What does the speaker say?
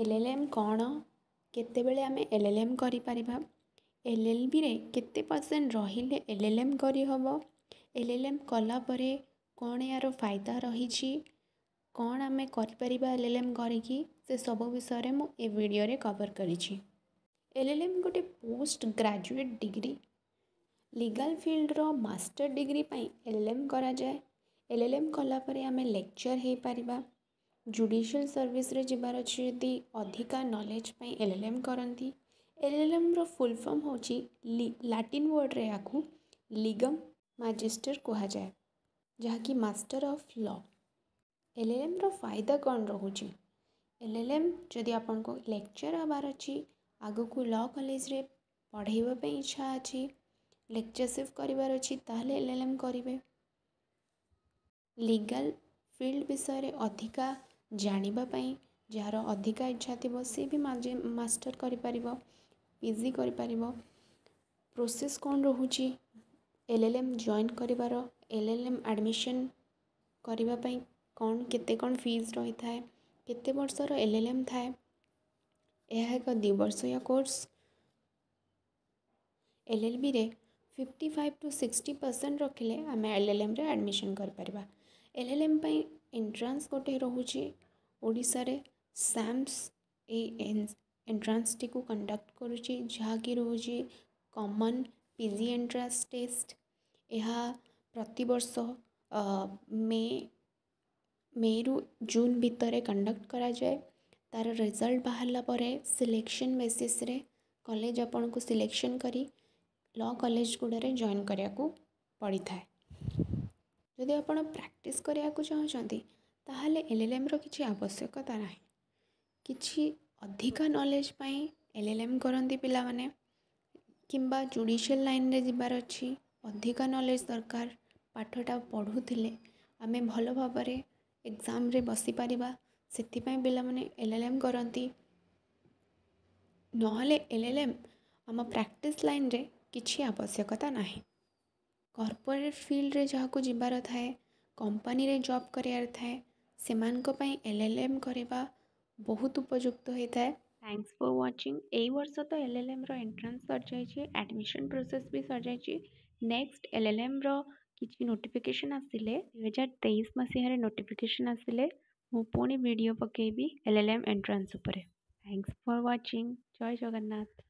L L M କ'ଣ, କେତେବେଳେ ଆମେ ଏଲ୍ ଏଲ୍ ଏମ୍ କରିପାରିବା, ଏଲ୍ ଏଲ୍ ବିରେ କେତେ ପରସେଣ୍ଟ ରହିଲେ ଏଲ୍ ଏଲ୍ ଏମ୍ କରିହେବ, ଏଲ୍ ଏଲ୍ ଏମ୍ କଲା ପରେ କ'ଣ ଏହାର ଫାଇଦା ରହିଛି, କ'ଣ ଆମେ କରିପାରିବା ଏଲ୍ ଏଲ୍ ଏମ୍ କରିକି, ସେସବୁ ବିଷୟରେ ମୁଁ ଏ ଭିଡ଼ିଓରେ କଭର୍ କରିଛି। ଏଲ୍ ଏଲ୍ ଏମ୍ ଗୋଟେ post graduate degree. Legal fielder master degree ପାଇଁ ଏଲ୍ ଏଲ୍ ଏମ୍ କରାଯାଏ। ଏଲ୍ ଏଲ୍ ଏମ୍ କଲା ପରେ ଆମେ ଲେକ୍ଚର୍ ହେଇପାରିବା। ଜୁଡ଼ିସିଆଲ୍ ସର୍ଭିସରେ ଯିବାର ଅଛି ଯଦି, ଅଧିକା ନଲେଜ୍ ପାଇଁ ଏଲ୍ ଏଲ୍ ଏମ୍ କରନ୍ତି। ଏଲ୍ ଏଲ୍ ଏମ୍ର ଫୁଲ୍ ଫର୍ମ ହେଉଛି, ଲାଟିନ୍ ୱାର୍ଡ଼ରେ ଏହାକୁ ଲିଗମ୍ ମାଜିଷ୍ଟର କୁହାଯାଏ, ଯାହାକି master of law. L L ଏମ୍ର ଫାଇଦା କ'ଣ ରହୁଛି? ଏଲ୍ ଏଲ୍ ଏମ୍ ଯଦି ଆପଣଙ୍କୁ ଲେକ୍ଚର୍ ହେବାର ଅଛି, ଆଗକୁ ଲ କଲେଜରେ ପଢ଼ାଇବା ପାଇଁ ଇଚ୍ଛା ଅଛି, ଲେକ୍ଚରସିପ୍ କରିବାର ଅଛି, ତାହେଲେ ଏଲ୍ ଏଲ୍ ଏମ୍ କରିବେ। ଲିଗାଲ୍ ଫିଲ୍ଡ ବିଷୟରେ ଅଧିକା ଜାଣିବା ପାଇଁ ଯାହାର ଅଧିକା ଇଚ୍ଛା ଥିବ, ସେ ବି ମାଷ୍ଟର କରିପାରିବ, ପି ଜି କରିପାରିବ। ପ୍ରୋସେସ୍ କ'ଣ ରହୁଛି ଏଲ୍ ଏଲ୍ ଏମ୍ ଜଏନ୍ କରିବାର? ଏଲ୍ ଏଲ୍ ଏମ୍ ଆଡ଼ମିସନ୍ କରିବା ପାଇଁ କ'ଣ, କେତେ କ'ଣ ଫିଜ୍ ରହିଥାଏ? କେତେ ବର୍ଷର ଏଲ୍ ଏଲ୍ ଏମ୍ ଥାଏ? ଏହା ଏକ 2 ବର୍ଷୀୟ କୋର୍ସ। ଏଲ୍ ଏଲ୍ ବିରେ 55 ଟୁ 60% ରଖିଲେ ଆମେ ଏଲ୍ ଏଲ୍ ଏମ୍ରେ ଆଡ଼ମିସନ୍ କରିପାରିବା। ଏଲ୍ ଏଲ୍ ଏମ୍ ପାଇଁ ଏଣ୍ଟ୍ରାନ୍ସ ଗୋଟେ ରହୁଛି। ଓଡ଼ିଶାରେ ସାମ୍ସ ଏଇ ଏଣ୍ଟ୍ରାନ୍ସଟିକୁ କଣ୍ଡକ୍ଟ କରୁଛି, ଯାହାକି ରହୁଛି common P G entrance test. ଏହା ପ୍ରତିବର୍ଷ ମେରୁ ଜୁନ୍ ଭିତରେ କଣ୍ଡକ୍ଟ କରାଯାଏ। ତା'ର ରେଜଲ୍ଟ ବାହାରିଲା ପରେ ସିଲେକ୍ସନ୍ ବେସିସ୍ରେ କଲେଜ ଆପଣଙ୍କୁ ସିଲେକ୍ସନ୍ କରି ଲ କଲେଜ ଗୁଡ଼ାରେ ଜଏନ୍ କରିବାକୁ ପଡ଼ିଥାଏ। ଯଦି ଆପଣ ପ୍ରାକ୍ଟିସ୍ କରିବାକୁ ଚାହୁଁଛନ୍ତି, ତାହେଲେ ଏଲ୍ ଏଲ୍ ଏମ୍ର କିଛି ଆବଶ୍ୟକତା ନାହିଁ। କିଛି ଅଧିକା ନଲେଜ୍ ପାଇଁ ଏଲ୍ ଏଲ୍ ଏମ୍ କରନ୍ତି ପିଲାମାନେ, କିମ୍ବା ଜୁଡ଼ିସିଆଲ୍ ଲାଇନ୍ରେ ଯିବାର ଅଛି, ଅଧିକା ନଲେଜ୍ ଦରକାର, ପାଠଟା ପଢ଼ୁଥିଲେ ଆମେ ଭଲ ଭାବରେ ଏକ୍ଜାମ୍ରେ ବସିପାରିବା, ସେଥିପାଇଁ ପିଲାମାନେ ଏଲ୍ ଏଲ୍ ଏମ୍ କରନ୍ତି। ନହେଲେ ଏଲ୍ ଏଲ୍ ଏମ୍ ଆମ ପ୍ରାକ୍ଟିସ୍ ଲାଇନ୍ରେ କିଛି ଆବଶ୍ୟକତା ନାହିଁ। କର୍ପୋରେଟ୍ ଫିଲ୍ଡରେ ଯାହାକୁ ଯିବାର ଥାଏ, କମ୍ପାନୀରେ ଜବ୍ କରିବାର ଥାଏ, ସେମାନଙ୍କ ପାଇଁ ଏଲ୍ ଏଲ୍ ଏମ୍ କରିବା ବହୁତ ଉପଯୁକ୍ତ ହୋଇଥାଏ। Thanks for watching. ଏଇ ବର୍ଷ ତ ଏଲ୍ ଏଲ୍ ଏମ୍ର ଏଣ୍ଟ୍ରାନ୍ସ ସରିଯାଇଛି, ଆଡ଼ମିସନ୍ ପ୍ରୋସେସ୍ ବି ସରିଯାଇଛି। ନେକ୍ସଟ ଏଲ୍ ଏଲ୍ ଏମ୍ର କିଛି ନୋଟିଫିକେସନ୍ ଆସିଲେ, 2023 ମସିହାରେ ନୋଟିଫିକେସନ୍ ଆସିଲେ ମୁଁ ପୁଣି ଭିଡ଼ିଓ ପକାଇବି ଏଲ୍ ଏଲ୍ ଏମ୍ ଏଣ୍ଟ୍ରାନ୍ସ ଉପରେ। Thanks for watching. Jay Jagannath.